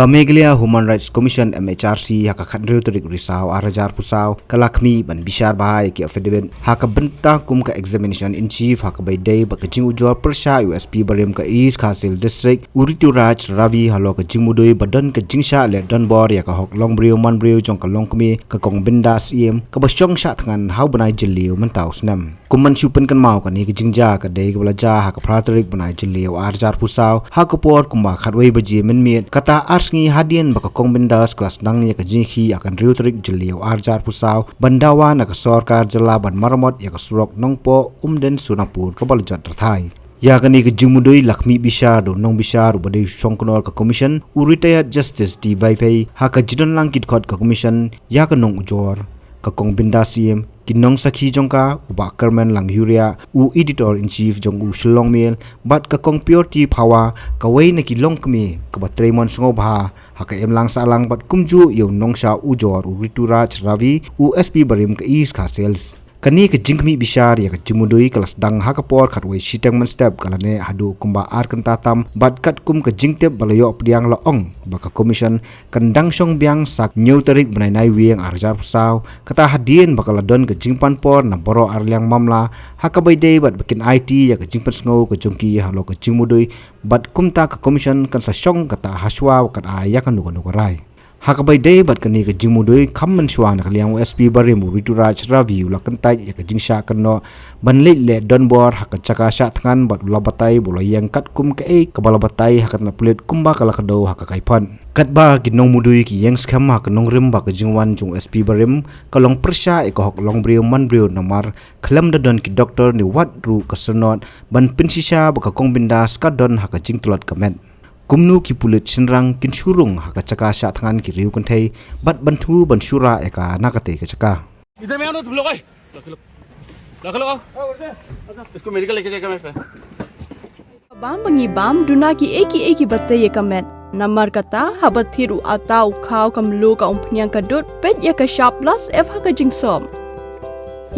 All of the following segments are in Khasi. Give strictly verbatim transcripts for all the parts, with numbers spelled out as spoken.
Ka Meghalaya Human Rights Commission, M H R C, ha ka khathynriew tarik Risaw arhajar arphew saw, ka la khmih ban bishar bha ïa ki affidavit ha ka bynta kum ka examination in chief, ha kaba ïadei bad ka jingujor pyrshah ïa u S P barim ka East Khasi Hills District, u Rituraj Ravi, halor ka jingmudui ba don ka jingshah leh donbor ïa ka hok longbriew manbriew jong ka longkmie, ka Kong Bindas Syiem, kaba shong shah thngan ha u bnai Jylliew mynta u snem. Kum ban shu pynkynmaw, kane ka jingjia ka dei kaba la jia ha ka phra tarik bnai Jylliew arhajar arphew saw, ha ka por kumba khatwei baje mynmiet, kata ar sngi hadien ba ka Kong Bindas ka la sdang ïa ka jingïakhih ha ka hynriew tarik Jylliew arhajar arphew saw, ban dawa na ka sorkar jylla ban maramot ïa ka surok Nongpoh Umden Sonapur kaba la jot rthai. Ïa kane ka jingmudui la khmih bishar da u nongbishar uba dei u shongknor ka Commission, u Retired Justice D Vaiphei, ha ka jingdonlang ki dkhot ka Commission ïa ka nongujor, ka Kong Bindas Syiem, ki nongsakhi jong ka, u Bah Kerman Langhuria, u Editor in Chief jong u Shillong Mail, bad ka Kong Purity Phawa, kawei na ki longkmie kaba trei mon sngewbha ha ka imlang sahlang, bad kumjuh ïa u nongshah ujor u Rituraj Ravi, u S P barim ka East Khasi Hills. Kane ka jingkhmih bishar ïa ka jingmudui ka la sdang ha ka por khatwei shiteng mynstep, ka la neh haduh kumba ar kynta tam, bad katkum ka jingtip ba la ïoh pdiang, la ong ba ka Commission kan dang shong biang sa ka hynñiew tarik bnai Naiwieng arhajar arphew saw, kata hadien ba ka la don ka jingpanpor na baroh arliang mamla, ha kaba ïadei bad ba kin aiti ïa ka jingpynsngew ka jong ki halor ka jingmudui, bad kumta ka Commission kan sa shong kata hashwa ba kan ai ïa kano kano ka rai. Ha kaba ïadei bad kane ka jingmudui, kham mynshuwa na ka liang u S P barim u Rituraj Ravi u la kyntait ïa ka jingshah kynnoh ban leit leh donbor ha ka jaka shah thngan, bad u la batai ba u la ïeng katkum kaei kaba la batai ha ka tnat pulit kumba ka la kdew ha ka kaiphod. Katba ki nongmudui ki ïeng skhem ha ka nongrim ba ka jingwan jong u S P barim ka long pyrshah ïa ka hok longbriew manbriew, namar khlem da don ki doktor ne wat ruh ka syrnod ban pynshisha ba ka Kong Bindas ka don ha ka jingtlot ka met. Kumno ki pulit shynrang kin shu rung ha ka jaka shah thngan ki riew kynthei bad ban thmu ban shu rah ïa ka na katei ka jaka. इधर में आओ ना तुम लोग, ओए। ला खेलो, ला खेलो, आओ। इसको मेडिकल लेके जाएगा मेरे पे। Bam ba ngi bam duna kiei kiei kiba tei ïa ka met. Namar kata, haba thied u ata, u khaw, ka mluh, ka umphniang, ka dud, peit ïa ka shap plus F ha ka jingsop.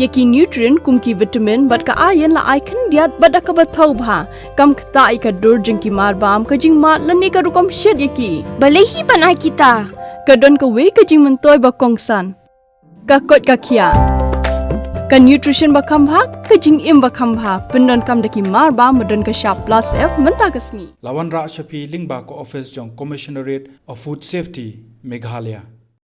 Ïa ki nutrient kum ki vitamin bad ka iron la ai khyndiat bad da kaba thaw bha. Kam ktah ïa ka dur jong ki marbam, ka jingmad lane ka rukom shet ïa ki. Balei hi ban ai kita? Ka don kawei ka jingmyntoi ba kongsan. Ka koit ka khiah. Ka nutrition ba kham bha, ka jingim ba kham bha, pyndonkam da ki marbam ba don ka shap plus F mynta ka sngi. La wanrah sha phi lyngba ka office jong Commissionerate of Food Safety, Meghalaya.